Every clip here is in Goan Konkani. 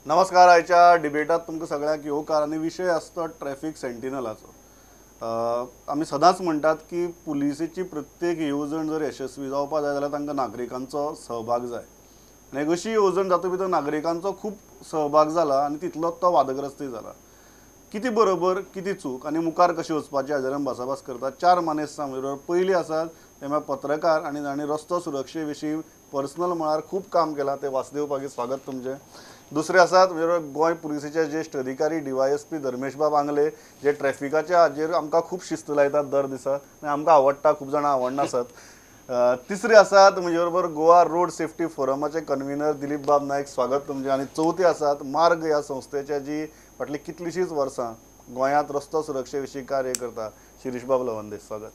नमस्कार. आयच्या डिबेटात तुमकां सगळ्यांक येवकार आनी विशय आसता ट्रॅफिक सेंटिनलाचो. आमी सदांच म्हणटात की पुलिसेची प्रत्येक येवजण जर यशस्वी जावपाक जाय जाल्यार तांकां नागरिकांचो सहभाग जाय आनी एक अशी येवजण जातूंत भितर नागरिकांचो खूब सहभाग जाला आनी तितलोच तो वादग्रस्तूय जाला. कितें बरोबर कितें चूक आनी मुखार कशें वचपाचें हाजेर आमी भासाभास करतात. चार मानेस्त आमचे बरोबर पयलीं आसात ते म्हळ्यार पत्रकार आनी जांणी रस्तो सुरक्षे विशीं पर्सनल मळार खूब काम केलां ते वासुदेव पागी, स्वागत तुमचें. दुसरे आसात म्हणजे गोंय पुलिसेचे ज्येश्ठ अधिकारी DYSP धर्मेशबाब आंगले, जे ट्रॅफिकाच्या हाजेर आमकां खूब शिस्त लायतात दर दिसा आनी आमकां आवडटा, खूब जाणां आवडनासत. तिसरे आसात म्हणजे बरोबर गोवा रोड सेफ्टी फोरमाचे कन्व्हिनर दिलीप बाब नायक, स्वागत तुमचें. आनी चवथे आसात मार्ग ह्या संस्थेचे जी फाटलीं कितलींशींच वर्सां गोंयांत रस्तो सुरक्षे विशीं कार्य करता, शिरीषबाब लवंदे, स्वागत.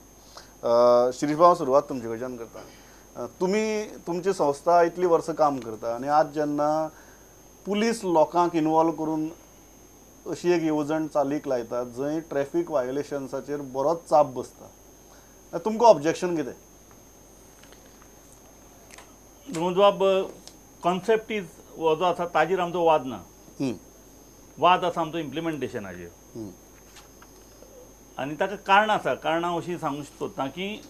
शिरीषबाब, सुरवात तुमचे कडच्यान करता. तुमी तुमची संस्था इतलीं वर्सां काम करता आनी आज जेन्ना पुलीस लोकांक इनवॉल्व करून अशी एक येवजण चालीक लायतात जंय ट्रॅफिक वायोलेशन्साचेर बरोच चाप बसता, तुमकां ऑब्जेक्शन कितें? बाब, कॉन्सेप्ट is हो जो आसा ताजेर आमचो वाद ना, वाद आसा आमचो इम्प्लिमेंटेशनाचेर. आनी ताका कारणां आसा. कारणां अशीं सांगूंक सोदता की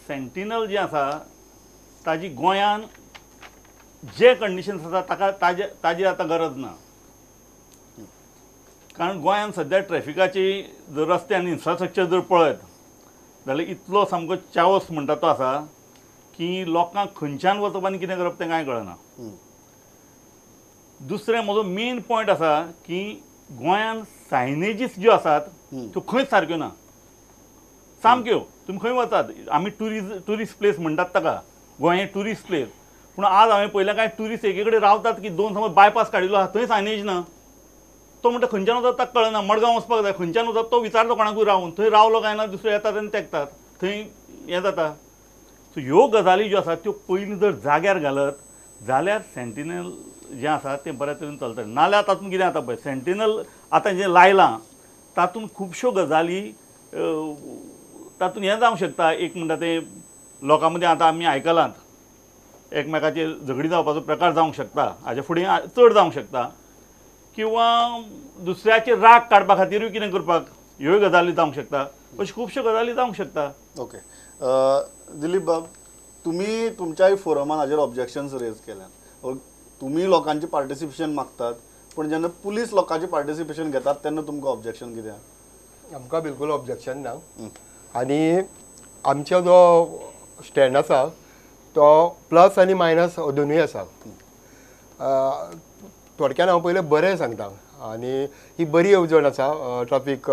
सेंटिनल जें आसा ताजी गोंयान जे कंडिशन्स आसा ताका ताजे ताजी आतां गरज ना, कारण गोंयान सद्या ट्रॅफिकाची जर रस्ते आनी इन्फ्रास्ट्रक्चर जर पळयत जाल्यार इतलो सामको चावस म्हणटा तो आसा की लोकांक खंयच्यान वचप आनी कितें करप तें कांय कळना. दुसरें म्हजो मेन पॉयंट आसा की गोंयान सायनेजीस ज्यो आसात त्यो खंयच सारक्यो ना, सामक्यो. तुमी खंय वचात, आमी ट्युरिस्ट प्लेस म्हणटात ताका, गोंय हें ट्युरिस्ट प्लेस, पूण आज हांवें पळयलें कांय ट्युरिस्ट एके कडेन रावतात की दोन समज बायपास काडिल्लो आसा थंय सायनेज ना. तो म्हणटा खंयच्यान वचप ताका कळना, मडगांव वचपाक जाय, खंयच्यान वचप तो विचारतो कोणाकूय रावून, थंय रावलो काय ना दुसरे येतात आनी तेकतात, थंय हें जाता. सो ह्यो गजाली ज्यो आसात त्यो पयलीं जर जाग्यार घालत जाल्यार सेंटिनल जें आसा तें बऱ्या तरेन चलतलें. नाल्यार तातूंत कितें जाता पळय, सेंटिनल आतां जें लायलां तातूंत खुबश्यो गजाली तातूंत हें जावंक शकता. एक म्हणटा तें लोकां मदीं आतां आमी आयकलांत एकमेकाचेर झगडी जावपाचो प्रकार जावंक शकता, हाजे फुडें चड जावंक शकता, किंवा दुसऱ्याचेर राग काडपा खातीरूय कितें करपाक ह्योय गजाली जावंक शकता. अश्यो खुबश्यो गजाली जावंक शकता. ओके दिलीप बाब, तुमी तुमच्याय फोरमान हाजेर ऑब्जेक्शन्स रेज केल्यात, तुमी लोकांचें पार्टिसिपेशन मागतात, पूण जेन्ना पुलीस लोकांचें पार्टिसिपेशन घेतात तेन्ना तुमकां ऑब्जेक्शन कितें? आमकां बिलकूल ऑब्जेक्शन ना. आनी आमचो जो स्टँड आसा तो प्लस आनी मायनस दोनूय आसा. थोडक्यान हांव पयलें बरें सांगता, आनी ही बरी येवजण आसा ट्राफीक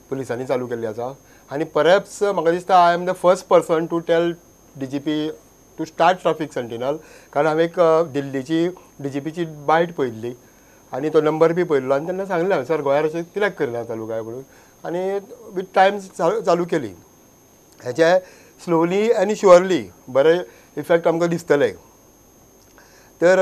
पुलिसांनी चालू केल्ली आसा. आनी परहॅप्स म्हाका दिसता I am the first person to tell DGP to start traffic sentinel, कारण हांवें एक दिल्लीची DGPची बायट पळयल्ली आनी तो नंबर बी पळयल्लो आनी तेन्ना सांगलें हांवें, सर गोंयार अशें कित्याक करिना चालू काय म्हणून, आनी वीथ टायम चालू केली. हेचे स्लोली आनी शुअरली बरे इफेक्ट आमकां दिसतले. तर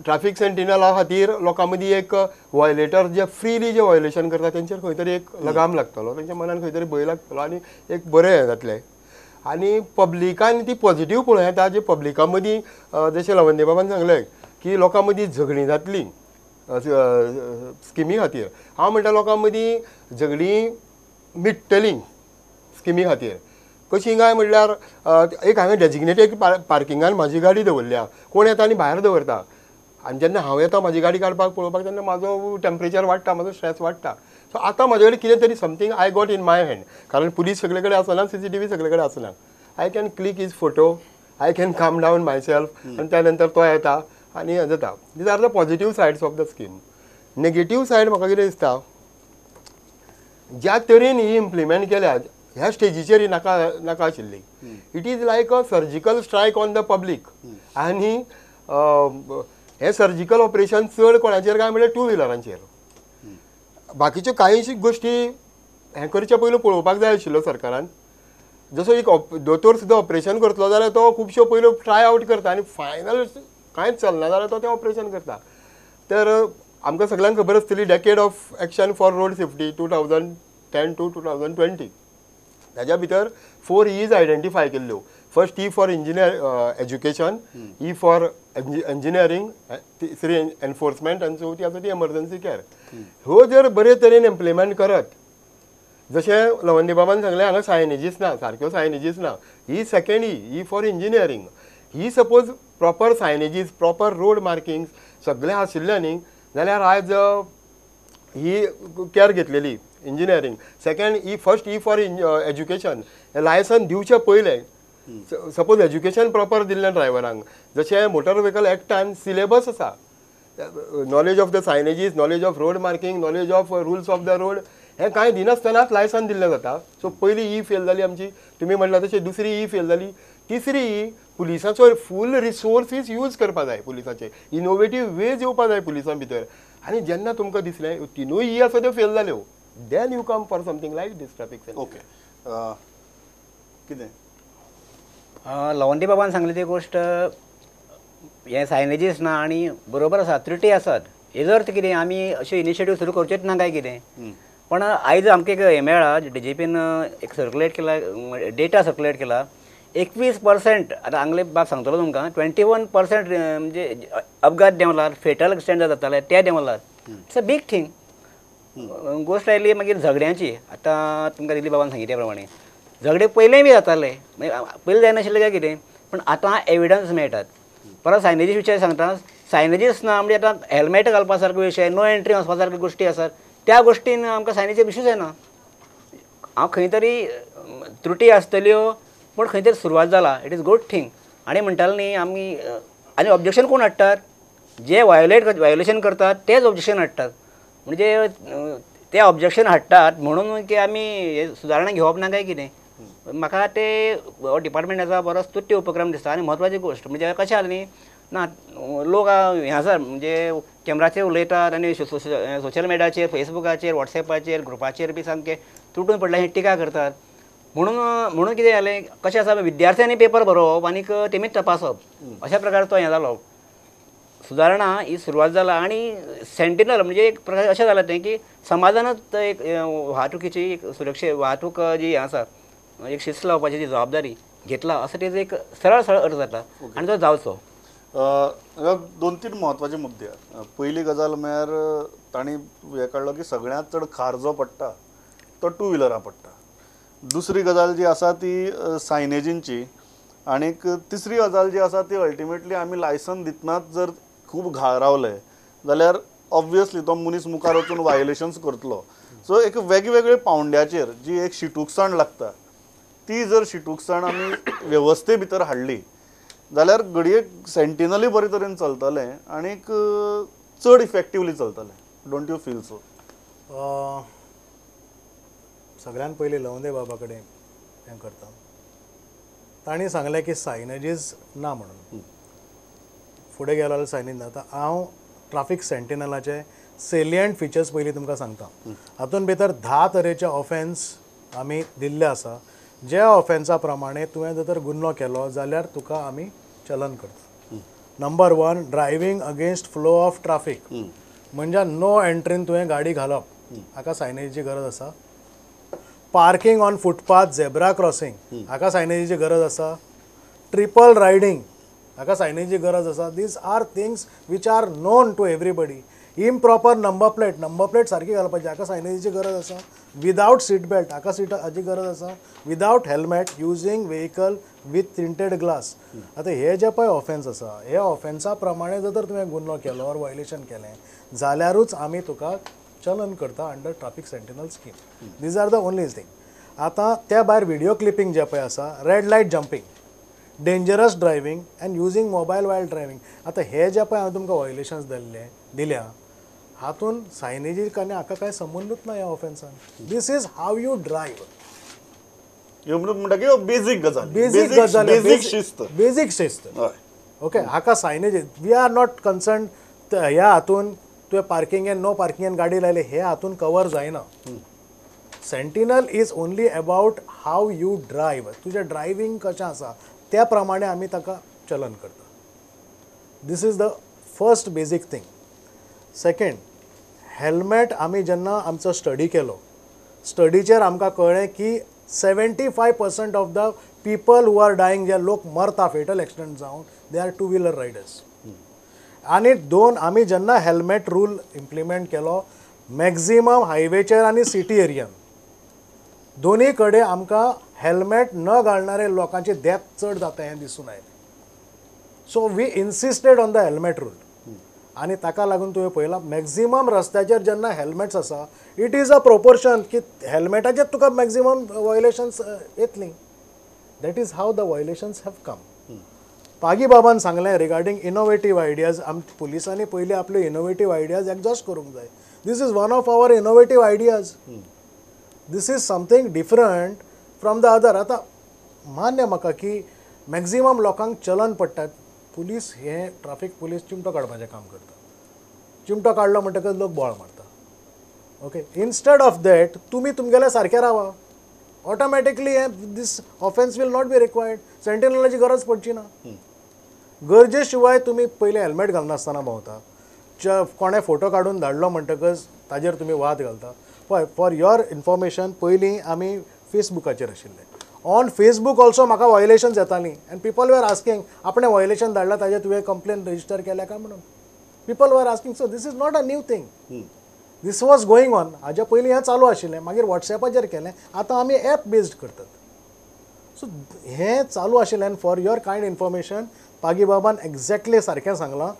ट्राफीक सेंटिनला खातीर लोकां मदीं एक वॉयलेटर जे फ्रीली जे वॉयलेशन करता तेंचेर खंय तरी एक लगाम लागतलो, तेंच्या मनान खंय तरी भंय लागतलो आनी एक बरें हें जातलें. आनी पब्लिकान ती पॉझिटीव पळोवं येता, जे पब्लिकां मदीं जशें लवंदे बाबान सांगलें की लोकां मदीं झगडीं जातलीं स्किमी खातीर, हांव म्हणटा लोकां मदीं झगडीं मिट्टलीं स्किमी खातीर. कशीं काय म्हणल्यार एक हांवें डेजिग्नेटेड पार्किंगान म्हाजी गाडी दवरल्या, कोण येता आनी भायर दवरता, आनी जेन्ना हांव येता म्हाजी गाडी काडपाक पळोवपाक तेन्ना म्हाजो टेम्परेचर वाडटा, म्हाजो स्ट्रेस वाडटा. सो आतां म्हाजे कडेन कितें तरी something I got in my hand, कारण पुलीस सगळे कडेन आसना, CCTV सगळे कडेन आसना. I can click his photo, I can calm down myself, आनी त्या नंतर तो येता आनी हें जाता. These are the positive sides of the scheme. Negative side म्हाका कितें दिसता, ज्या तरेन ही इम्प्लिमेंट केल्या ह्या स्टेजीचेर ही नाका नाका आशिल्ली. It is like a surgical strike on the public. आनी हें सर्जिकल ऑपरेशन चड कोणाचेर काय म्हणल्यार टू व्हिलरांचेर. बाकीच्यो कांयशी गोश्टी हें करचे पयलू पळोवपाक जाय आशिल्लो सरकारान. जसो एक दोतोर सुद्दां ऑपरेशन करतलो जाल्यार तो खुबश्यो पयल्यो ट्राय आवट करता आनी फायनल कांयच चलना जाल्यार तो तें ऑपरेशन करता. तर आमकां सगळ्यांक खबर आसतली decade of action for road safety 2010 to 2020, ताज्या भितर 4 Es identify केल्ल्यो. First E for engineer education, E for engineering, तिसरी एनफोर्समेंट आनी चवथी आसा ती एमर्जन्सी केअर. ह्यो जर बरे तरेन इम्प्लिमेंट करत, जशें लवंदे बाबान सांगलें हांगा सायनेजीस ना, सारक्यो सायनेजीस ना, ही second E, E for engineering, he suppose proper signages, proper road markings सगळें आशिल्लें न्ही जाल्यार आयज ही केअर घेतलेली engineering. Second E, first E for education, licence दिवचे पयलें सपोज एज्युकेशन प्रॉपर दिल्लें ड्रायव्हरांक, जशें मोटर व्हेकल एक्टान सिलेबस आसा, knowledge of the signages, knowledge of road marking, knowledge of rules of the road, हें कांय दिनासतनाच लायसन दिल्लें जाता. सो पयली ई फेल जाली आमची, तुमी म्हणलां तशें दुसरी ई फेल जाली, तिसरी ई पुलिसाचो फूल रिसोर्सीस यूज करपा जाय, पुलिसाचे इनोवेटीव वेज येवपा जाय पुलिसां भितर. आनी जेन्ना तुमकां दिसलें तिनूय ई आसा त्यो फेल जाल्यो, then you come for something like this traffic. Okay, कितें लवंदे बाबान सांगली ती गोश्ट, हें सायनेजीस ना आनी बरोबर आसा, त्रुटी आसात. हेजो अर्थ कितें आमी अश्यो इनिशिएटीव सुरू करच्योच ना काय कितें? पण आयज आमकां एक हें मेळ्ळा, डीजीपीन एक सर्कुलेट केला, डेटा सर्कुलेट केला, 21% आतां आंगले बाब सांगतलो तुमकां, 21% म्हणजे अपघात देंवलात, फेटल एक्सिडेंट जाताले ते देंवलात. It's a big thing. गोश्ट आयली मागीर झगड्यांची. आतां तुमकां दिलीप बाबान सांगिल्ल्या प्रमाणे झगडे पयलें बी जाताले, पयलीं जायनाशिल्लें काय कितें, पण आतां एविडन्स मेळटात. परत सायनेजीस विशय सांगता, सायनेजीस ना म्हणजे आतां हेल्मेट घालपा सारको विशय, नो एंट्री वचपा सारक्यो गोश्टी आसात, त्या गोश्टीन आमकां सायनेजीस इशूज येना. हांव खंय तरी त्रुटी आसतल्यो पूण खंय तरी सुरवात जाला, it is good thing. आनी म्हणटाले न्ही आमी, आनी ऑब्जेक्शन कोण हाडटात? जे वायोलेशन करतात तेच ऑब्जेक्शन हाडटात. म्हणजे ते ऑब्जेक्शन हाडटात म्हणून की आमी सुदारणा घेवप ना काय कितें? म्हाका ते डिपार्टमेंटाचो बरो स्तुत्य उपक्रम दिसता. आनी म्हत्वाची गोश्ट म्हणजे कशें जालें न्ही ना, लोक हें आसा म्हणजे कॅमराचेर उलयतात आनी सोशल मिडियाचेर, फेसबुकाचेर, वॉट्सॅपाचेर, ग्रुपाचेर बी सामकें तुटून पडल्या ही टिका करतात. म्हणून म्हणून कितें जालें, कशें आसा विद्यार्थ्यांनी पेपर बरोवप आनीक तेमीच तपासप अशा प्रकारचो हें जालो. सुदारणा ही सुरवात जाला आनी सेंटिनल म्हणजे एक प्रकार अशें जालां तें की समाजानूच एक वाहतुकीची एक सुरक्षे वाहतूक जी आसा एक शिस्त लावपाची जी जबाबदारी घेतला असो तेजो एक सरळ सरळ अर्थ जाता आनी तो जावचो. दोन तीन म्हत्वाचे मुद्दे. पयली गजाल म्हळ्यार तांणी हें काडलो की सगळ्यांत चड खार जो पडटा तो टू व्हिलरां पडटा. दुसरी गजाल जी आसा ती सायनेजींची, आनीक तिसरी गजाल जी आसा ती अल्टिमेटली आमी लायसन दितनाच जर खूब घाळ रावले जाल्यार ऑब्वियसली तो मनीस मुखार वचून वायोलेशन्स करतलो. सो एक वेगवेगळे पावंड्याचेर जी एक शिटूकसाण लागता ती जर शिटूकसाण आमी वेवस्थे भितर हाडली जाल्यार घडये सेंटिनलूय बरे तरेन चलतलें आनीक चड इफेक्टिवली चलतलें. Don't you feel so? सगळ्यान पयलीं लवंदे बाबा कडेन हें करता, तांणी सांगलें की सायनेजीस ना म्हणून, फुडें गेलो जाल्यार सायनेज ना. आतां हांव ट्राफीक सेंटिनलाचे सेलियंट फिचर्स पयलीं तुमकां सांगता. हातूंत भितर 10 तरेचे ऑफेन्स आमी दिल्ले आसा, ज्या ऑफेन्सा प्रमाणे तुवें जर तर गुन्हो केलो जाल्यार तुका आमी चलन करता. Number 1, driving against flow of traffic, म्हणजे नो एंट्रीन तुवें गाडी घालप, हाका सायनेजीची गरज आसा. Parking on footpath, zebra crossing, हाका सायनेजीची गरज आसा. ट्रिपल रायडींग, हाका सायनेजीची गरज आसा. These are things which are known to everybody. Improper number plate, number plate सारकी घालपाची, हाका सायनेजीची गरज आसा. विदावट सीट बेल्ट, हाका हाची गरज आसा. Without helmet, using vehicle with tinted glass. आतां हे जे पळय ऑफेन्स आसा, हे ऑफेन्सा प्रमाणे जर तर तुवें गुन्हो केलो ऑर वायलेशन केलें जाल्यारूच आमी तुका चलन करता under traffic sentinel scheme. These are the only thing. आतां त्या भायर व्हिडियो क्लिपींग जें पळय आसा, red light jumping, dangerous driving and using mobile while driving. आतां हे जे पळय हांवें तुमकां वायलेशन्स दिल्या हातून सायनेजीक आनी हाका कांय संबंदूच ना ह्या ऑफेन्सान. This is how you drive. म्हणटा की बेजीक गजाल, बेजीक गजाल, बेजीक शिस्त, बेजीक शिस्त. ओके, हाका signage we are not concern. ह्या हातून तुवें पार्किंगेन नो पार्किंगेन गाडी लायली हे हातून कवर जायना. Sentinel is only about how you drive, तुजें ड्रायव्हींग कशें आसा त्या प्रमाणे आमी ताका चलन करता. This is the first basic thing. Second, helmet आमी जेन्ना आमचो स्टडी केलो, स्टडीचेर आमकां कळ्ळें की 75% of the People who are dying, जे लोक मरता फेटल एक्सिडंट जावन, they are two wheeler riders. आनी दोन, आमी जेन्ना हेल्मेट रूल इम्प्लिमेंट केलो मॅक्झिमम हायवेचेर आनी सिटी एरियान दोन्ही कडेन आमकां हेल्मेट न घालणारे लोकांची डेथ चड जाता हें दिसून आयलें. So we insisted on the helmet rule आनी ताका लागून तुवें पळयलां मॅक्झिमम रस्त्याचेर जेन्ना हेल्मेट्स आसा it is a proportion की हेल्मेटाचेर तुका मॅक्झिमम वॉयलेशन्स येतलीं. That is how the violations have come. Pagi बाबान सांगलें रिगार्डींग इनोवेटीव आयडियाज, आम पुलिसांनी पयलीं आपल्यो इनोवेटीव आयडियाज एग्जॉस्ट करूंक जाय. This is one of our innovative ideas. This is something different from the other. आतां मान्य म्हाका की मॅक्झिमम लोकांक चलन पडटात. पुलीस हे ट्राफीक पुलीस चिमटो काडपाचें काम करता. चिमटो काडलो म्हणटकच लोक बोळ मारता. ओके, इन्स्टेड ऑफ that तुमी तुमगेल्या सारकें रावा, ऑटोमॅटिकली हें this offence will not be required. सेंटिनलाची गरज पडची ना. गरजे शिवाय तुमी पयलीं हेल्मेट घालनासतना भोंवता, कोणें फोटो काडून धाडलो म्हणटकच ताजेर तुमी वाद घालता. पळय, फॉर your information, पयलीं आमी फेसबुकाचेर आशिल्ले. ऑन फेसबूक ऑल्सो म्हाका वॉयलेशन्स येतालीं एंड पिपल वर आस्किंग आपणें वॉयलेशन धाडलां ताजेर तुवें कंप्लेन रजिस्टर केल्या काय म्हणून. People were asking. So this is not a new thing, this was going on. हाज्या पयलीं हें चालू आशिल्लें, मागीर वॉट्सॅपाचेर केलें, आतां आमी एप बेज्ड करतात. सो हें चालू आशिल्लें. And for your kind information, Pagi बाबान एक्झॅक्टली सारकें सांगलां,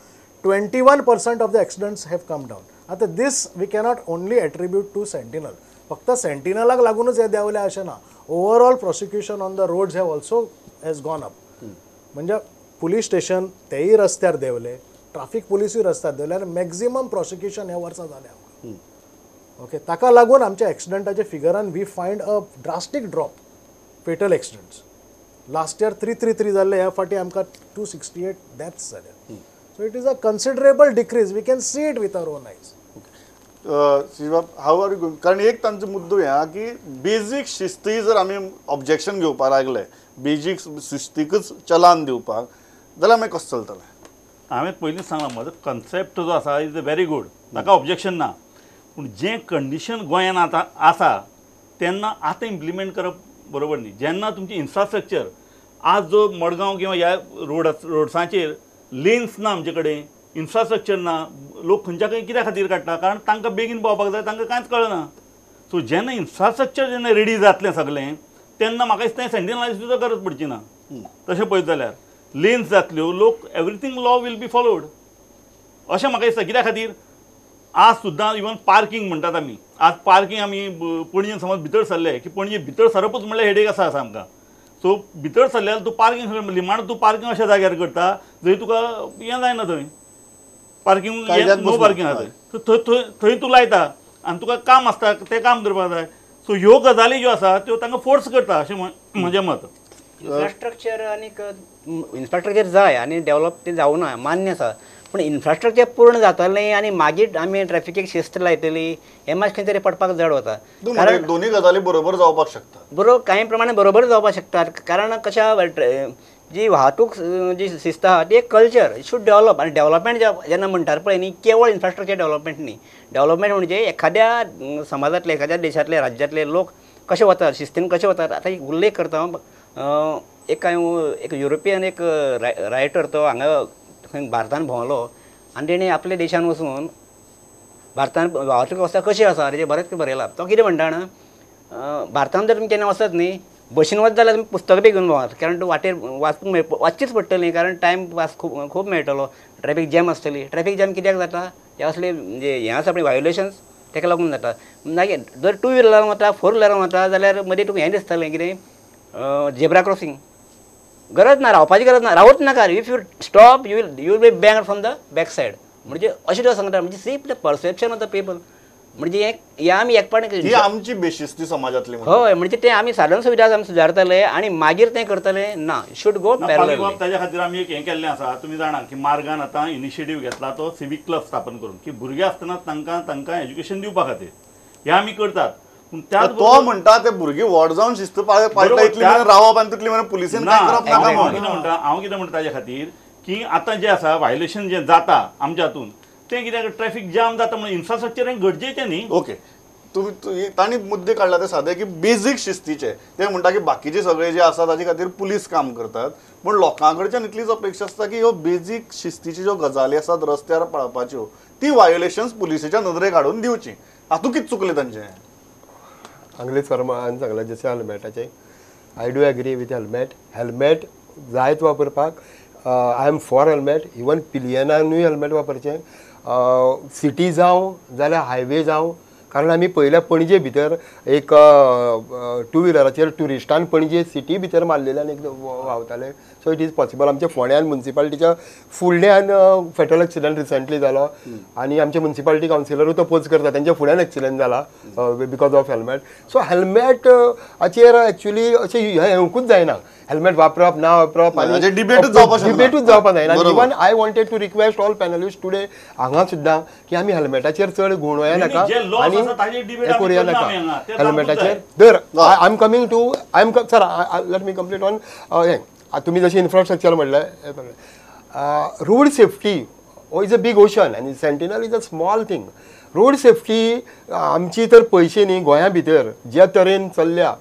21% of the accidents have come down. आतां this we cannot only attribute to sentinel. फक्त सेंटिनलाक लागूनच हें देंवलें अशें ना. Overall prosecution on the roads have also has gone up. म्हणजे पुलीस स्टेशन तेय रस्त्यार देंवले, ट्राफीक पुलिसूय रस्त्यार देंवले आनी मॅक्झिमम प्रॉसिक्युशन ह्या वर्सा जालें आमकां. ओके, ताका लागून आमच्या एक्सिडंटाच्या फिगरान we find a drastic drop fatal accidents. Last year 333 जाल्ले, ह्या फावटी आमकां 268 डेथ्स जाल्या. So it is a considerable decrease, we can see it with our own eyes. शिवाब, how are you going? कारण एक तांचो मुद्दो हें आहा की बेजीक शिस्ती जर आमी ऑब्जेक्शन घेवपाक लागले, बेजीक शिस्तीकच चलान दिवपाक जाल्यार मागीर कसो चलतलें? हांवें पयलींच सांगलां, म्हजो कन्सेप्ट जो आसा is very good, ताका ऑब्जेक्शन ना. पूण जें कंडिशन गोंयान आतां आसा तेन्ना आतां इम्प्लिमेंट करप बरोबर न्ही. जेन्ना तुमची इन्फ्रास्ट्रक्चर आज जो मडगांव किंवा ह्या रोड्सांचेर लेन्स ना, आमचे कडेन इन्फ्रास्ट्रक्चर ना, लोक खंयच्या खंय कित्या खातीर काडटा, कारण तांकां बेगीन पावपाक जाय, तांकां कांयच कळना. सो जेन्ना इन्फ्रास्ट्रक्चर जेन्ना रेडी जातलें सगळें तेन्ना म्हाका दिसता सेंटिनलाची सुद्दां गरज पडची ना. तशें पळयत जाल्यार लेन्स जातल्यो, लोक everything law will be followed अशें म्हाका दिसता. कित्या खातीर आज सुद्दां इवन पार्किंग म्हणटात आमी, आज पार्किंग आमी पणजे समज भितर सरले की पणजे भितर सरपूच म्हणल्यार हेडेक आसा आमकां. सो भितर सरले जाल्यार तूं पार्किंग निमाणें तूं पार्किंग अशा जाग्यार करता जंय तुका हें जायना, थंय पार्किंग नो पार्किंग आसा थंय थंय तूं लायता आनी तुका काम आसता तें काम करपाक जाय. सो ह्यो गजाली ज्यो आसा त्यो तांकां फोर्स करता अशें म्हजें मत. इन्फ्रास्ट्रक्चर आनीक इन्फ्रास्ट्रक्चर जाय आनी डेवलप तें जावना मान्य आसा, पूण इन्फ्रास्ट्रक्चर पूर्ण जातलें आनी मागीर आमी ट्रॅफिकेक शिस्त लायतली हें मातशें खंय तरी पडपाक जड वता. कारण दोनूय गजाली बरोबर जावपाक शकता, बरोबर कांय प्रमाणे बरोबर जावपाक शकतात. कारण कशा जी वाहतूक जी शिस्त आहा ती एक कल्चर, it should develop. आनी डेवलपमेंट जेन्ना म्हणटात पळय न्ही, केवळ इन्फ्रास्ट्रक्चर डेवलपमेंट न्ही. डेवलपमेंट म्हणजे एखाद्या समाजांतले, एखाद्या देशांतले, राज्यांतले लोक कशे वतात, शिस्तीन कशे वतात. आतां एक उल्लेख करता हांव, एक एक युरोपियन एक रायटर तो हांगा खंय भारतान भोंवलो आनी तेणें आपल्या देशान वचून भारतान वाहतूक वेवस्था कशी आसा तेजें बरेंच कितें बरयलां. तो कितें म्हणटा जाणा, भारतान जर तुमी केन्ना वचत न्ही बशीन वच जाल्यार तुमी पुस्तकां बी घेवन भोंवात, कारण तूं वाटेर वाचूंक मेळ वाचचीच पडटली, कारण टायम पास खूब खूब मेळटलो. ट्रॅफीक जॅम आसतली. ट्रॅफीक जॅम कित्याक जाता, हे असले म्हणजे हें आसा पळय वायोलेशन्स तेका लागून जाता. मागीर जर टू व्हिलरान वता, फोर व्हिलरान वता जाल्यार मदीं तुका हें दिसतलें कितें झेब्रा क्रॉसींग, गरज ना, रावपाची गरज ना, रावत नाका. If you stop you will be bang from the back side. म्हणजे अशें तुका सांगता, म्हणजे see the perception of the people. म्हणजे हें आमी एकपण ही आमची बेशिस्ती समाजातली. हय, म्हणजे ते आमी साधन सुविधा आमी सुदारतले आनी मागीर तें करतले ना, should go parallel. ताज्या खातीर आमी एक हें केल्लें आसा, तुमी जाणा की मार्गान आतां इनिशिएटीव घेतला तो सिवीक क्लब स्थापन करून की भुरगे आसतना तांकां तांकां एज्युकेशन दिवपा खातीर हें आमी करतात. पूण त्याच तो म्हणटा ते भुरगीं व्हड जावन शिस्त पाळटा इतली रावप आनी तितली म्हणून पुलिसेन कांय करप नाका. म्हणटा हांव कितें म्हणटा ताज्या खातीर की आतां जें आसा व्हायलेशन जें जाता आमच्या हातून तें कित्याक ट्रॅफीक जाम जाता म्हणून इन्फ्रास्ट्रक्चर हें गरजेचें न्ही. ओके, तुमी तांणी मुद्दे काडला ते सादे की बेजीक शिस्तीचे. ते म्हणटा की बाकीचे सगळे जे आसा ताजे खातीर पुलीस काम करतात, पूण लोकां कडच्यान इतलीच अपेक्षा आसता की ह्यो बेजीक शिस्तीच्यो ज्यो गजाली आसात रस्त्यार पाळपाच्यो ती वायोलेशन्स पुलिसेच्या नदरेक हाडून दिवची. हातूंत कितें चुकलें तांचें? आंगले शर्मान सांगलां जशें हेल्मेटाचें, I do agree with helmet. Helmet जायत वापरपाक, I am for helmet. Even पिलियनानूय helmet वापरचें, सिटी जावं जाल्यार हायवे जावं. कारण आमी पयल्या पणजे भितर एक टू व्हिलराचेर ट्युरिस्टान पणजे सिटी भितर मारलेल्यान एक व्हांवताले. So it is possible. आमच्या फोंड्यान मुन्सिपालिटीच्या फुडल्यान फेटल एक्सिडंट रिसंटली जालो आनी आमचे मुन्सिपालिटी कावन्सिलरूय तो पोज करता, तेंच्या फुड्यान एक्सिडंट जाला because of helmet. So helmet हाचेर एक्चुली अशें हें येवंकूच जायना, हेल्मेट वापरप ना वापरप आनी डिबेटूच जावपाक जायना. Even I wanted to request all panelist today हांगा सुद्दां की आमी हेल्मेटाचेर चड घुंवया नाका आनी करूया नाका हेल्मेटाचेर. दर I am coming to I am sir let me complete on हें. तुमी जशें इन्फ्रास्ट्रक्चर म्हणलें, road safety is a big ocean आनी sentinel is a small thing. Road safety आमची तर पयशे न्ही गोंया भितर ज्या तरेन चल्ल्या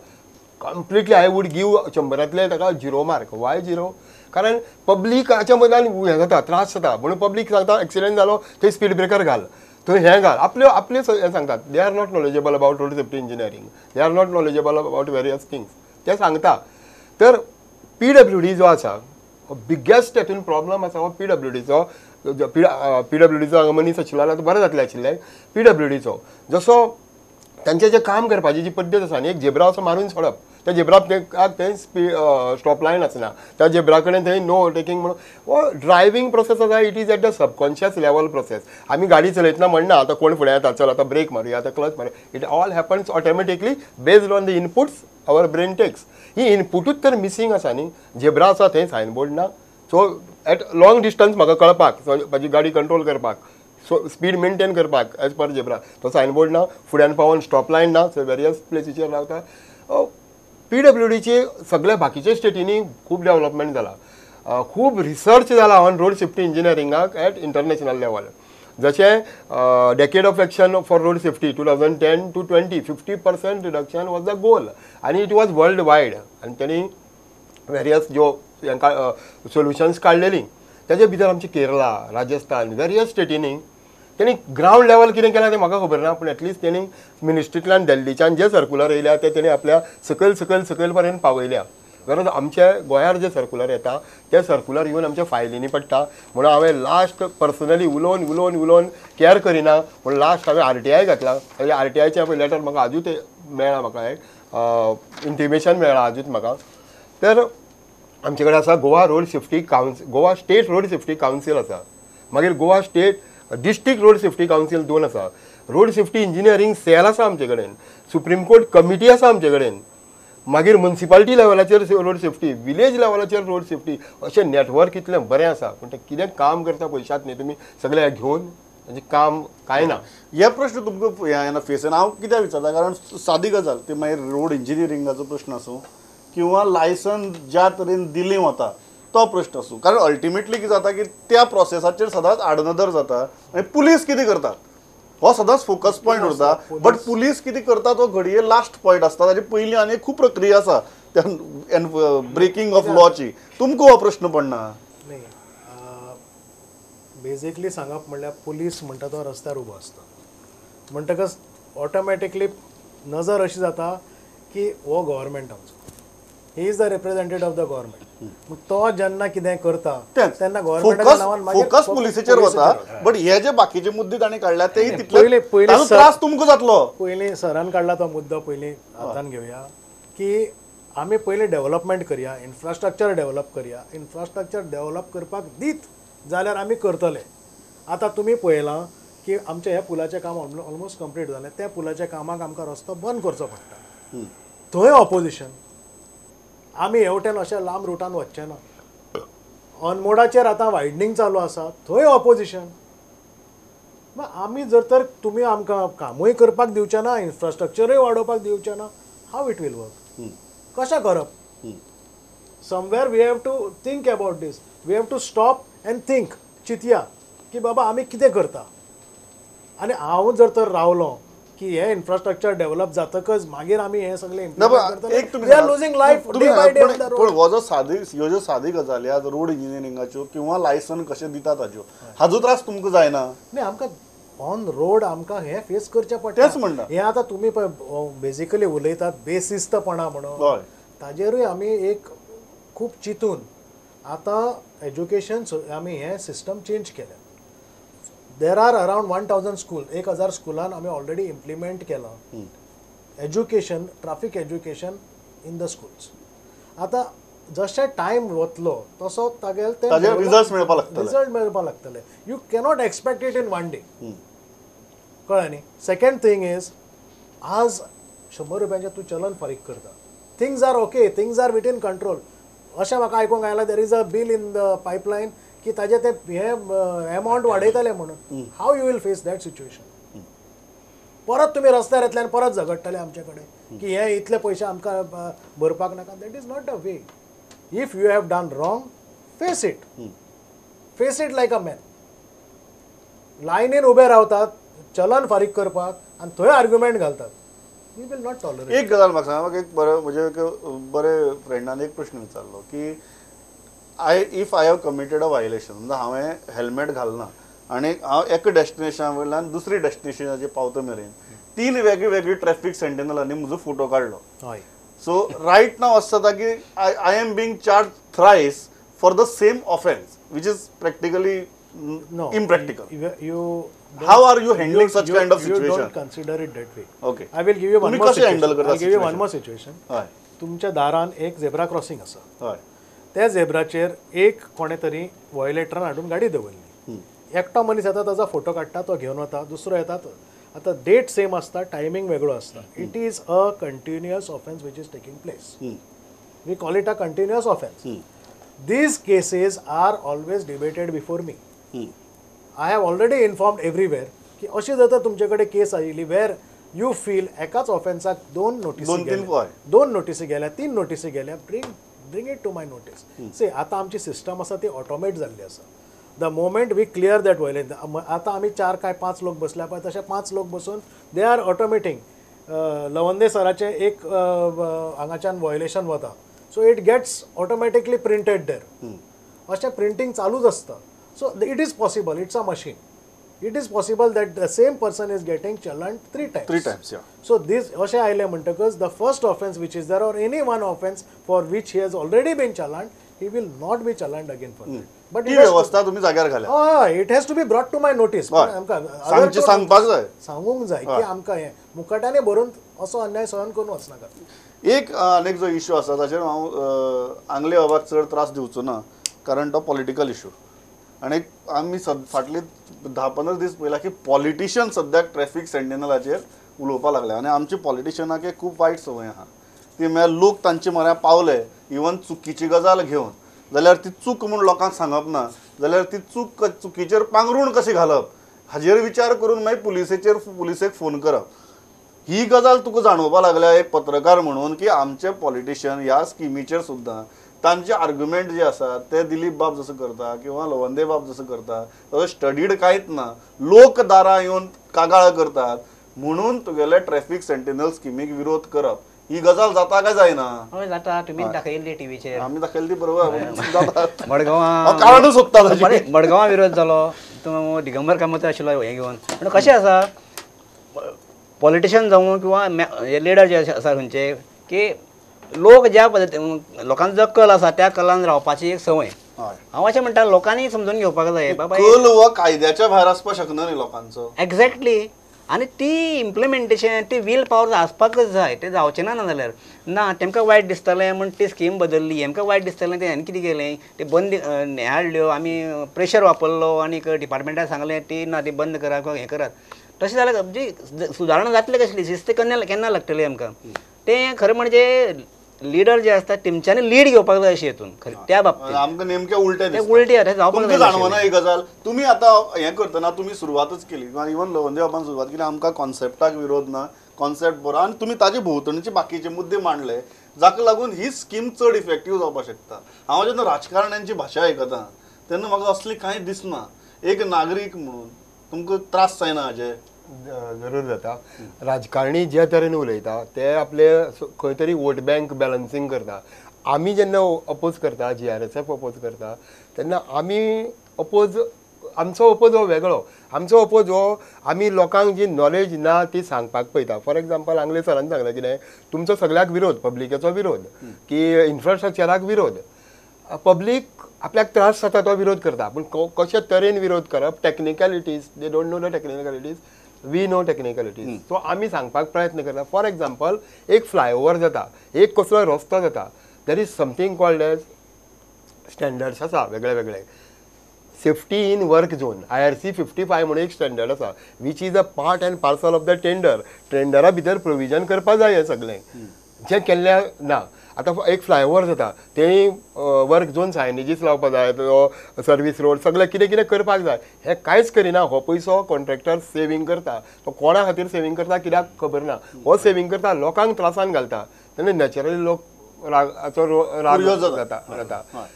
कंप्लिटली I would give 100 ताका 0 मार्क. वाय 0? कारण पब्लिकाच्या मदान हें जाता, त्रास जाता. म्हणून पब्लीक सांगता एक्सिडंट जालो थंय स्पीड ब्रेकर घाल, थंय हें घाल, आपल्यो आपले हें सांगतात. They are not knowledgeable about road safety engineering, they are not knowledgeable about various things ते सांगता. तर PWD जो आसा हो बिगेस्ट हेतून प्रॉब्लम आसा हो PWDचो. PWDचो हांगा मनीस आशिल्लो जाल्यार बरें जातलें आशिल्लें. PWDचो जसो तांचें जें काम करपाची जी पद्दत आसा न्ही, एक झेब्रा असो मारून सोडप, त्या झेब्रा थंय स्टॉप लायन आसना, त्या झेब्रा कडेन थंय नो ओवरटेकींग म्हणून हो ड्रायव्हींग प्रोसेस आसा. It is at the subconscious level process. आमी गाडी चलयतना म्हणना आतां कोण फुडें येता, चल आतां ब्रेक मारुया, आतां clutch मारुया. It all happens automatically based on the inputs our brain takes. ही इनपुटूच तर मिसींग आसा न्ही. झेब्रा आसा थंय सायनबोर्ड ना, सो एट लॉंग डिस्टन्स म्हाका कळपाक, म्हाजी गाडी कंट्रोल करपाक, सो स्पीड मेनटेन करपाक एज पर झेब्रा तो सायनबोर्ड ना, फुड्यान पावोन स्टॉप लायन ना, सो वेरियस प्लेसीचेर रावता. PWDची सगळ्या बाकीच्या स्टेटींनी खूब डेवलपमेंट जाला, खूब रिसर्च जाला ऑन रोड सेफ्टी इंजिनियरिंगाक एट इंटरनॅशनल लेवल. जशें decade of action for road safety 2010 to 20 50% reduction was the goal आनी it was world wide. आनी तेणी वेरियस ज्यो हांकां सोल्युशन्स काडलेलीं तेजे भितर आमची केरला, राजस्थान, वेरियस स्टेटींनी तेणी ग्रावंड लेवल कितें केलां तें म्हाका खबर ना, पूण एटलिस्ट तेणी मिनिस्ट्रींतल्यान दिल्लीच्यान जे सर्कुलर येयल्या ते तेणी आपल्या सकयल सकयल सकयल पर्यंत पावयल्या. गरज आमच्या गोंयार जे सर्कुलर येता ते सर्कुलर येवन आमच्या फायलींनी पडटा. म्हणून हांवें लास्ट पर्सनली उलोवन उलोवन उलोवन कॅर करिना म्हणून लास्ट हांवें RTI घातला. RTIचें पळय लेटर म्हाका आजूच मेळ्ळां, म्हाका एक इंटिमेशन मेळ्ळां आजूच म्हाका. तर आमचे कडेन आसा Goa road safety council, Goa state road safety council आसा, मागीर Goa state district road safety council 2 आसा, रोड सेफ्टी इंजिनियरींग सेल आसा आमचे कडेन, सुप्रीम कोर्ट कमिटी आसा आमचे कडेन, मागीर मुन्सिपालिटी लेवलाचेर रोड सेफ्टी, विलेज लेवलाचेर रोड सेफ्टी, अशें नेटवर्क इतलें बरें आसा. पूण तें कितें काम करता पयशात न्ही तुमी सगळें घेवन तांचें काम कांय ना. हे प्रश्न तुमकां फेसान हांव कित्याक विचारता, कारण सादी गजाल ती मागीर रोड इंजिनियरिंगाचो प्रश्न आसूं किंवा लायसन ज्या तरेन दिलें वता तो प्रश्न आसूं, कारण अल्टिमेटली कितें जाता की त्या प्रोसेसाचेर सदांच आडनदर जाता आनी पुलीस कितें करतात हो सदांच फोकस पॉयंट उरता. बट पुलीस कितें करता तो घडये लास्ट पॉयंट आसता, ताजे पयलीं आनी खूब प्रक्रिया आसा त्या ब्रेकींग ऑफ लॉची. तुमकां हो प्रश्न पडना? न्ही, बेजिकली सांगप म्हणल्यार पुलीस म्हणटा तो रस्त्यार उबो आसता, म्हणटकच ऑटोमॅटिकली नजर अशी जाता की हो गव्हर्मेंट आमचो, he is the representative of the government. तो जेन्ना कितें करता तेन्ना गव्हर्मेंटाच्या नांवान फोकस पुलिसेचेर वता. बट हे जे बाकीचे मुद्दे तांणी काडल्या तेय तितले त्रास तुमकां जातलो. पयलीं सरान काडला तो मुद्दो पयलीं हातान घेवया की आमी पयलीं डेव्हलपमेंट करया, इन्फ्रास्ट्रक्चर डेव्हलप करया. इन्फ्रास्ट्रक्चर डेव्हलप करपाक दीत जाल्यार आमी करतले. आतां तुमी पळयलां की आमच्या ह्या पुलाचें काम ऑलमोस्ट कंप्लीट जालें, त्या पुलाच्या कामाक आमकां रस्तो बंद करचो पडटा, थंय ऑपोजिशन. आमी हेवटेन अशें लांब रुटान वचचें ना. अनमोडाचेर आतां वायडनींग चालू आसा, थंय ऑपोजिशन. आमी जर तर तुमी आमकां कामूय करपाक दिवचे ना, इन्फ्रास्ट्रक्चरूय वाडोवपाक दिवचे ना, how it will work? कशें करप? Somewhere we have to think about this, we have to stop and think, चिंतया की बाबा आमी कितें करता. आनी हांव जर तर रावलो की हे इन्फ्रास्ट्रक्चर डेव्हलप जातकच मागीर आमी हे सगळे इम्प्लिमेंट करतले. We are losing life day by day on the road. पण हो जो सादी ह्यो ज्यो सादी गजाली आज रोड इंजिनियरिंगाच्यो किंवा लायसन कशें दितात हाज्यो हाजो त्रास तुमकां जायना? न्ही, आमकां ऑन रोड आमकां हें फेस करचें पडटा. तेच म्हणटा, हें आतां तुमी पळय बेजिकली उलयतात बेशिस्तपणा म्हणून, ताजेरूय आमी एक खूब चिंतून आतां एज्युकेशन आमी हें सिस्टम चेंज केलें. There are around 1000 school, 1000 स्कुलान आमी ऑलरेडी इम्प्लिमेंट केलां education, traffic education in the schools. आतां जशें टायम वतलो तसो तागेले ते रिजल्ट मेळपाक लागतले, रिजल्ट मेळपाक लागतले. You cannot expect it in one day, कळ्ळें न्ही. सेकंड थींग is, आज 100 रुपयांचें तूं चलन फारीक करता, things are okay, things are within control अशें म्हाका आयकूंक आयलां. There is a bill in the pipeline की ताजे ते हे एमावंट वाडयतले म्हणून. How you will face that situation? परत तुमी रस्त्यार येतले आनी परत झगडटले आमचे कडेन की हे इतले पयशे आमकां भरपाक नाका. That is not a way. If you have done wrong, face it, face it like a man. लायनीन उबे रावतात चलन फारीक करपाक आनी थंय आर्ग्युमेंट घालतात. We will not tolerate. एक गजाल म्हाका सांग, म्हाका एक बरो म्हजे एक बरे फ्रेंडान एक प्रश्न विचारलो की if I have committed a violation, समजा हांवें हेल्मेट घालना आनी हांव एका डेस्टिनेशना वयल्यान दुसरी डेस्टिनेशनाचेर पावता मेरेन 3 वेगळी वेगळी ट्रॅफिक सेंटिनलांनी म्हजो फोटो काडलो. सो रायट नाव अशें जाता की I am being charge thrice for the same offence, which is practically impractical. How are you handling such kind of situation? You don't consider it that way. Okay. I will give you one more situation. I will give you one more situation. तुमच्या दारान एक झेब्रा क्रॉसिंग आसा, त्या झेब्राचेर एक कोणे तरी वॉयलेटरान हाडून गाडी दवरली. एकटो मनीस येता, ताजो फोटो काडटा, तो घेवन वता, दुसरो येता. आतां डेट सेम आसता, टायमींग वेगळो आसता. It is a continuous offence which is taking place. We call it a continuous offence. These cases are always debated before me. I have already informed everywhere की अशी जर तुमचे कडेन केस आयिल्ली वेर you feel एकाच ऑफेन्साक 2 नोटीसी गेल्या, 2 नोटीसी गेल्या, 3 नोटीसी गेल्या, bring it to my notice. See, आतां आमची सिस्टम आसा ती ऑटोमेट जाल्ली आसा. The moment we clear that violation, आतां आमी 4 काय 5 लोक बसल्या पळय, तशे 5 लोक बसून they are ऑटोमेटींग. लवंदे सराचें एक हांगाच्यान वॉयलेशन वता, so it gets automatically printed there. अशें प्रिंटींग चालूच आसता. So it is possible, it's a machine. It is possible that the same person is getting challan 3 times. 3 times, yeah. So this अशें आयलें म्हणटकच the first offence which is there or any one offence for which he has already been challan, he will not be challaned again for that. But ही व्यवस्था तुम्ही जाग्यार घाल्या. हय, it has to be brought to my notice. आमकां सांगपाक जाय, सांगूंक जाय की आमकां हें मुकाट्याने भरून असो अन्याय सहन करून वचनाका. एक आनीक जो इश्यू आसा ताचेर हांव आंगले बाबाक चड त्रास दिवचो ना, कारण तो पॉलिटिकल इश्यू. आनी आमी फाटले 10-15 दीस पळयला की पॉलिटिशियन सद्याक ट्रॅफिक सेंटिनलाचेर उलोवपाक लागले आनी आमचे पॉलिटिशियनाक एक खूब वायट संवय आहा ती म्हळ्यार लोक तांचे म्हऱ्या पावले इवन चुकीची गजाल घेवन जाल्यार ती चूक म्हूण लोकांक सांगप ना, जाल्यार ती चूक चुकीचेर पांगरूण कशें घालप हाजेर विचार करून मागीर पुलिसेक फोन करप. ही गजाल तुका जाणवपाक लागल्या एक पत्रकार म्हणून की आमचे पॉलिटिशियन ह्या स्किमीचेर सुद्दां तांचे आर्ग्युमेंट जे आसात ते दिलीप बाब जसो करता किंवा लवंदे बाब जसो करता तसो स्टडीड कांयच ना, लोक दारां येवन कागाळ करतात म्हणून तुगेले ट्रॅफिक सेंटिनल स्किमीक विरोध करप ही गजाल जाता काय जायना? हय जाता. तुमी दाखयल्ली टिवीचेर, आमी दाखयल्ली ती बरोबर. मडगांवां कारणूच सोदता, मडगांवां विरोध जालो, तूं दिगंबर कामत आशिल्लो हें घेवन. पूण कशें आसा, पॉलिटिशियन जावं किंवा लिडर जे आसा खंयचे की लोक ज्या पद्दतीन लोकांचो जो कल आसा त्या कलान रावपाची एक संवय. हांव अशें म्हणटा लोकांनी समजून घेवपाक जाय बाबा कल हो कायद्याच्या भायर आसपाक शकना न्ही लोकांचो. एग्जॅक्टली. आनी ती इम्प्लिमेंटेशन ती will power आसपाकच जाय, तें जावचें ना जाल्यार ना तेमकां वायट दिसतलें म्हण ती स्कीम बदल्ली, हेमकां वायट दिसतलें तें हांवें कितें केलें तें बंद हें हाडल्यो, आमी प्रेशर वापरलो आनी डिपार्टमेंटाक सांगलें ती ना ती बंद करात किंवा हें करात. तशें जाल्यार जी सुदारणा जातली कसली, शिस्त केन्ना लागतली आमकां? तें खरें म्हणजे लिडर जे आसता तेमच्यांनी लीड घेवपाक जाय अशें हेतून खरें त्या बाबतींत. आमकां नेमकें उलटें उलटें जावपाक जाय. जाणवना ही गजाल. तुमी आतां हें करतना तुमी सुरवातच केली, इवन लवंदे बाबान सुरवात केली, आमकां कॉन्सेप्टाक विरोध ना, कॉन्सेप्ट बरो आनी तुमी ताजे भोंवतणचे बाकीचे मुद्दे मांडले जाका लागून ही स्कीम चड इफेक्टीव जावपाक शकता. हांव जेन्ना राजकारण्यांची भाशा आयकता तेन्ना म्हाका असली कांय दिसना. एक नागरीक म्हणून तुमकां त्रास जायना हाजे? जरूर जाता. राजकारणी जे तरेन उलयता ते आपले खंय तरी वोट बँक बॅलन्सींग करता. आमी जेन्ना अपोज करता, GRSF oppose करता तेन्ना आमी अपोज, आमचो अपोज हो वेगळो. आमचो अपोज हो आमी लोकांक जी नॉलेज ना ती सांगपाक पळयता. फॉर एग्जाम्पल आंगले सरान सांगलें कितें, तुमचो सगळ्याक विरोध, पब्लिकेचो विरोध की इन्फ्रास्ट्रक्चराक विरोध, पब्लीक आपल्याक त्रास जाता तो विरोध करता. पूण कशे तरेन विरोध करप, technicalities, they don't know the technicalities, we know technicalities. So आमी सांगपाक प्रयत्न करता. फॉर एग्जाम्पल एक फ्लायओवर जाता, एक कसलो रस्तो जाता, there is something called as standards आसा वेगळे वेगळे. Safety in work zone IRC 55 म्हणून एक स्टँडर्ड आसा, which is a part and parcel of the tender. टेंडरा भितर प्रोविजन करपा जाय हें सगळें जें केल्लें ना. आतां एक फ्लायओवर जाता, तेणी वर्क झोन सायनेजीस लावपा जाय, तो सर्वीस रोड सगळें कितें कितें करपाक जाय, हें कांयच करिना. हो पयसो कॉन्ट्रॅक्टर सेवींग करता, तो कोणा खातीर सेवींग करता कित्याक खबर ना. हो सेवींग करता, लोकांक त्रासान घालता, तेन्ना नॅचरली लोक रागाचो राग जाता.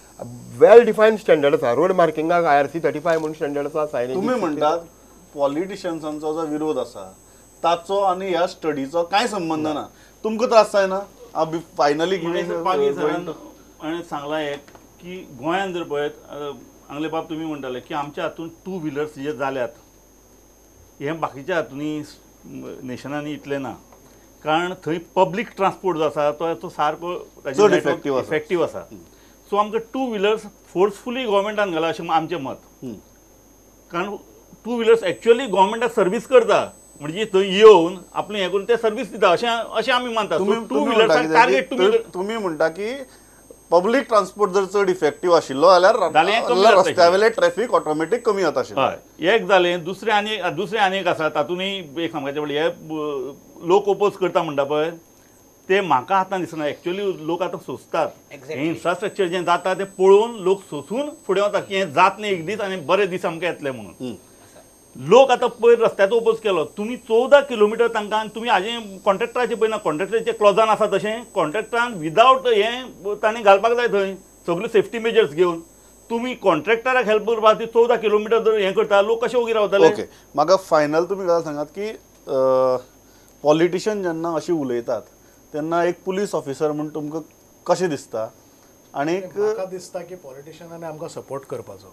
वेल डिफायन्ड स्टँडर्ड आसा रोड मार्किंगाक, IRC 35 म्हणून स्टँडर्ड आसा. सायनेज तुमी म्हणटात पॉलिटिशियन्सांचो जो विरोध आसा ताचो आनी ह्या स्टडीचो कांय संबंद ना, तुमकां त्रास जायना? फायनली हांवें सांगलां एक की गोंयांत जर पळयत, आंगले बाब तुमी म्हणटाले की आमच्या हातून टू व्हिलर्स जे जाल्यात हे बाकीच्या हातूंनी नेशनांनी इतलें ना, कारण थंय पब्लीक ट्रान्सपोर्ट जो आसा तो सारको इफेक्टीव आसा. सो आमकां टू व्हिलर्स फोर्सफुली गव्हर्मेंटान घाला अशें आमचें मत, कारण टू व्हिलर्स एक्चुअली गव्हर्मेंटाक सर्वीस करता, म्हणजे थंय येवन आपलें हें करून ते सर्वीस दिता अशें अशें आमी मानता. टू व्हिलर्साक टार्गेट तुमी म्हणटा की पब्लीक ट्रान्सपोर्ट जर चड इफेक्टीव आशिल्लो जाल्यार रस्त्या वयलें ट्रॅफिक ऑटोमॅटीक कमी जाता आशिल्लें. हय, एक जालें. दुसरें आनी दुसरें आनी एक आसा तातूंतय एक सांगपाचें म्हणल्यार हे लोक ओपोज करता म्हणटा पळय ते म्हाका आतां दिसना. एक्चुअली लोक आतां सोंसतात हें इन्फ्रास्ट्रक्चर जें जाता तें पळोवन लोक सोंसून फुडें वता की हें जात न्ही एक दीस आनी बरे दीस आमकां येतले म्हणून. लोक आतां पयर रस्त्याचो ओपोज केलो, तुमी 14 किलोमिटर तांकां तुमी हाजें कॉन्ट्रॅक्टराचें पळयना, कॉन्ट्रॅक्टराचें क्लॉजान आसा तशें कॉन्ट्रॅक्टरान विदावट हें ताणें घालपाक जाय थंय सगळे सेफ्टी मेजर्स घेवन. तुमी कॉन्ट्रॅक्टराक हेल्प करपा खातीर 14 किलोमिटर जर हें करता लोक कशे ओगी रावतले? ओके, म्हाका फायनल तुमी गजाल सांगात की पॉलिटिशियन जेन्ना अशी उलयतात तेन्ना एक पुलीस ऑफिसर म्हूण तुमकां कशें दिसता? आनी म्हाका दिसता की पॉलिटिशियनांनी आमकां सपोर्ट करपाचो,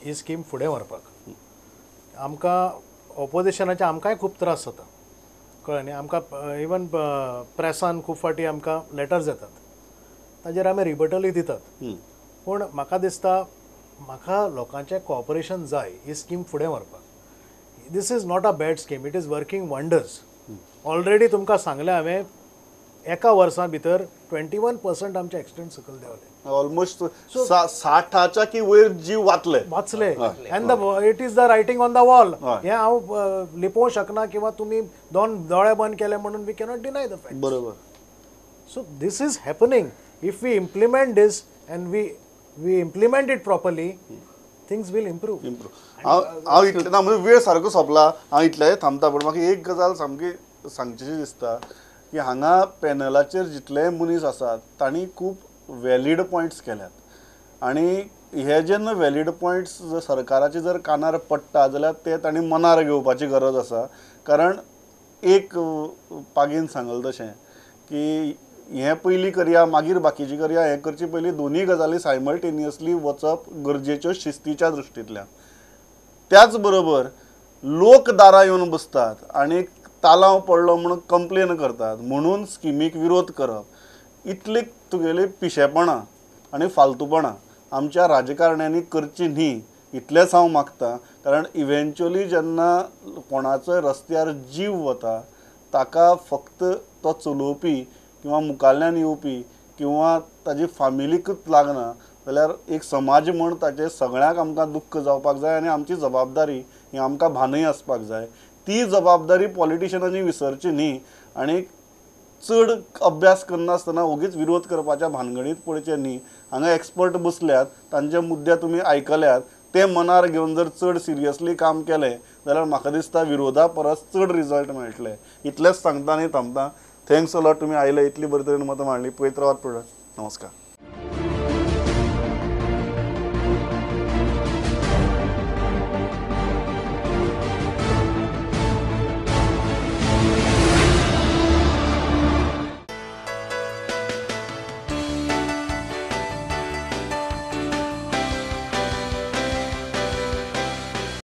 ही स्कीम फुडें व्हरपाक. आमकां ऑपोजिशनाचे आमकांय खूब त्रास जाता, कळ्ळें न्ही. आमकां इवन प्रेसान खूब फावटी आमकां लेटर्स येतात, ताजेर आमी रिबटलूय दितात. पूण म्हाका दिसता म्हाका लोकांचें कॉपरेशन जाय ही स्कीम फुडें व्हरपाक. This is not a bad scheme, it is working wonders. Already तुमकां सांगलें हांवें, एका वर्सां भितर 21% आमचे एक्सिडंट सकयल देंवले, ऑलमोस्ट 60च्या की वयर जीव वाचले वाचले. And the it is the writing on the wall. हें हांव लिपोवंक शकना किंवा तुमी दोन दोळे बंद केले म्हणून we cannot deny the fact. बरोबर. So this is happening. If we implement this and we implement it properly, things will improve. हांव इतलें ना, म्हणजे वेळ सारको सोंपला, हांव इतलें थांबता. पूण म्हाका एक गजाल सामकी सांगचीशी दिसता की हांगा पॅनलाचेर जितले मनीस आसात तांणी खूब व्हॅलीड पॉयंट्स केल्यात, आनी हे जेन्ना व्हॅलीड पॉयंट्स जर सरकाराचे जर कानार पडटा जाल्यार ते तांणी मनार घेवपाची गरज आसा. कारण एक पागीन सांगल तशें की हें पयलीं करया मागीर बाकीचें करया, हें करचे पयलीं दोनूय गजाली सायमल्टेनियसली वचप गरजेच्यो शिस्तीच्या दृश्टींतल्यान. त्याच बरोबर लोक दारां येवन बसतात आनी तालांव पडलो म्हणून कंप्लेन करतात, म्हणून स्किमीक विरोध करप इतली तुगेली पिशेपणां आनी फालतूपणां आमच्या राजकारण्यांनी करची न्ही इतलेंच हांव मागता. कारण इव्हेंच्युअली जेन्ना कोणाचोय रस्त्यार जीव वता ताका फक्त तो चलोवपी किंवा मुखाल्ल्यान येवपी किंवा ताजी फामिलीकूच लागना, जाल्यार एक समाज म्हूण ताचें सगळ्यांक आमकां दुख्ख जावपाक जाय आनी आमची जबाबदारी ही आमकां भानूय आसपाक जाय. ती जबाबदारी पॉलिटिशियनांनी विसरची न्ही आनी चड अभ्यास करनासतना ओगीच विरोध करपाच्या भानगडींत पडचें न्ही. हांगा एक्सपर्ट बसल्यात, तांचे मुद्दे तुमी आयकल्यात, ते मनार घेवन जर चड सिरियसली काम केलें जाल्यार म्हाका दिसता विरोधा परस चड रिजल्ट मेळटले. इतलेंच सांगता आनी थांबता. Thanks a lot, तुमी आयले, इतली बरे तरेन मतां मांडली. पळयत रावात प्रोडक्ट. नमस्कार.